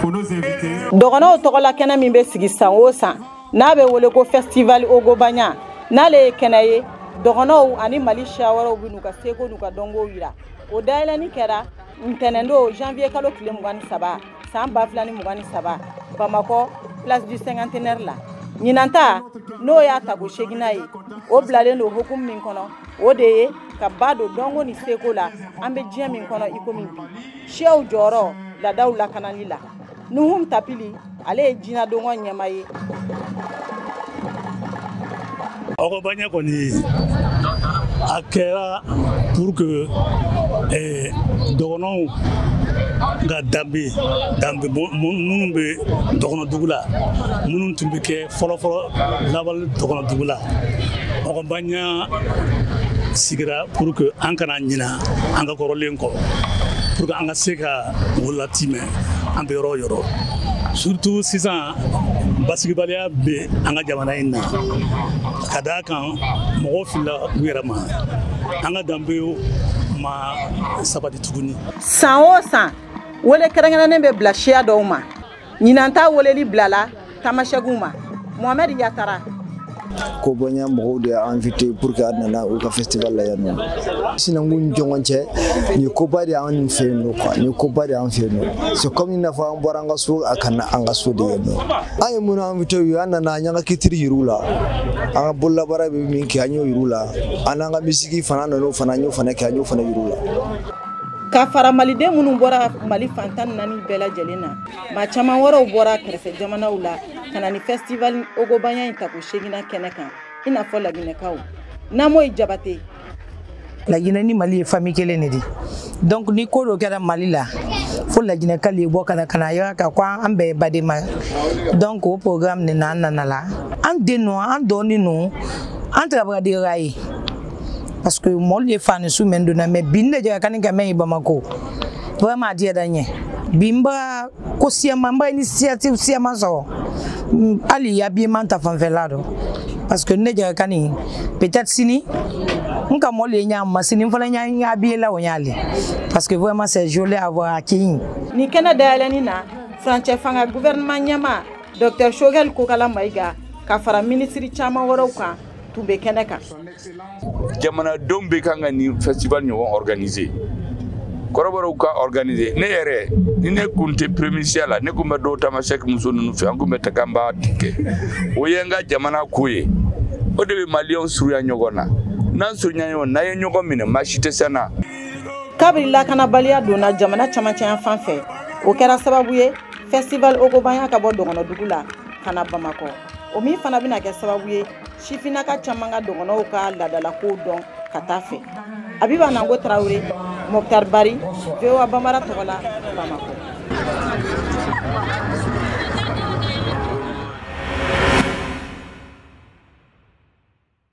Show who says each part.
Speaker 1: Dɔgɔnɔw tɔgɔla kɛnɛ min bɛ sigi san o san, n'a bɛ wele ko Festival Ogobagna, n'ale ye kɛnɛ ye dɔgɔnɔw ani Mali siya wɛrɛw bɛ n'u ka seko n'u ka dɔnkow yira. O dayɛlɛnni kɛra ntɛnɛndon janvier kalo tile 23 san 2023 Bamakɔ, place du Cinquantenaire la. Ɲinan ta, n'o y'a tago seginna ye, o bilalen don hukumu min kɔnɔ, o de ye ka ba don dɔnko ni seko la an bɛ diɲɛ min kɔnɔ i komi bi, siyaw jɔyɔrɔ laadaw lakanali la. Nuhum Tapili, ale ye jinɛdɔngɔ ɲɛmaa ye.
Speaker 2: Ogobagna kɔni a kɛra pour que dɔgɔnɔw ka danbe minnu bɛ dɔgɔnɔdugu la, minnu tun bɛ kɛ fɔlɔfɔlɔ lawale dɔgɔnɔdugu la, Ogobagna sigira pour que an kana ɲina an ka kɔrɔlen kɔ, pour que an ka se ka o latimɛ an bɛ yɔrɔ o yɔrɔ. Surtout sisan, basigibaliya bɛ an ka jamana in na, ka d'a kan mɔgɔw filila u yɛrɛ ma, an ka danbew ma sabati tuguni.
Speaker 1: San o san, wele kɛrɛnkɛrɛnnen bɛ bila siya dɔw ma. Ɲinan ta weleli bilala tamasɛkiw ma. Mohamed Yatara.
Speaker 3: Kobanya mɔgɔw de y'a invité pour que a nana u ka festival la yan nɔ. Sinankun ni ɲɔgɔn cɛ, nin koba de y'an fɛ yen nɔ quoi, nin koba de y'an fɛ yen nɔ. C'est comme i n'a fɔ an bɔra an ka so, a ka na an ka so de yen nɔ. An ye minnu invité u ye, an nana an y'an ka culture yir'u la, an ka bololabaara bɛ min kɛ, an y'o yir'u la, an n'an ka musique fana, an nan'o fana, an y'o fana kɛ, an y'o fana yir'u la.
Speaker 1: Ka fara maliden minnu bɔra Mali fan 14 bɛɛ lajɛlen na, maa caman wɛrɛw bɔra kɛrɛfɛ jamanaw la ka na ni Festival Ogobagna in tako seginna kɛnɛ kan, i n'a fɔ Laginɛkaw Namoyi Jabate.
Speaker 4: Laginɛ ni Mali ye famille kelen de di, donc ni ko dɔ kɛra Mali la, fo Laginɛkaw ye bɔ ka na ka na yira ka ko an bɛɛ ye badenma. Donc o programme de na an nana la, an den nɔ, an dɔɔnin nɔ, an tɛgɛbaga ye, parce que mɔlu ye fani su mɛn donna mais bi ne jɛ ka ni ka mɛn ye Bamako, vraiment a diyara n ye. Bi n ba ko siyama, n ba initiative siyama sɔrɔ hali habillement ta fanfɛla dɔ, parce que ne jɛ ka nin peut-être sini n ka mɔlu ye ɲa ma, sini n fana ɲa habillé la o ɲale, parce que vraiment c'est joli à voir a kin.
Speaker 1: Nin kɛnɛ dayɛlɛnni na, furancɛ fanga gouvernement ɲɛmaa Docteur Choguel Kokala Maïga ka fara minisiri caman wɛrɛw kan tun bɛ kɛnɛ kan.
Speaker 5: Jamanadenw bɛ kan ka nin festival ɲɔgɔn organiser, kɔrɔbɔrɔw ka organiser. Ne yɛrɛ ni ne kun tɛ première la, ne kun bɛ dɔw tamasɛki muso ninnu fɛ, an kun bɛ taga an b'a kɛ. O ye n ka jamana ko ye, o de bɛ maliyɛnw surunya ɲɔgɔn na. N'an surunya ɲɔgɔn na, n'an ye ɲɔgɔn minɛ, maa si tɛ se an na.
Speaker 1: Kabiri lakanabaliya donna jamana camancɛ yan fan fɛ, o kɛra sababu ye Festival Ogobagna ka bɔ dɔgɔnɔdugu la ka na Bamakɔ, o min fana bɛna kɛ sababu ye sifinnaka caman ka dɔgɔnɔw ka laadalakow dɔn ka taa fɛ. Abiba Nango Tarawele, Mokhtar Bari, VOA Bambara tɔgɔ la, Bamakɔ.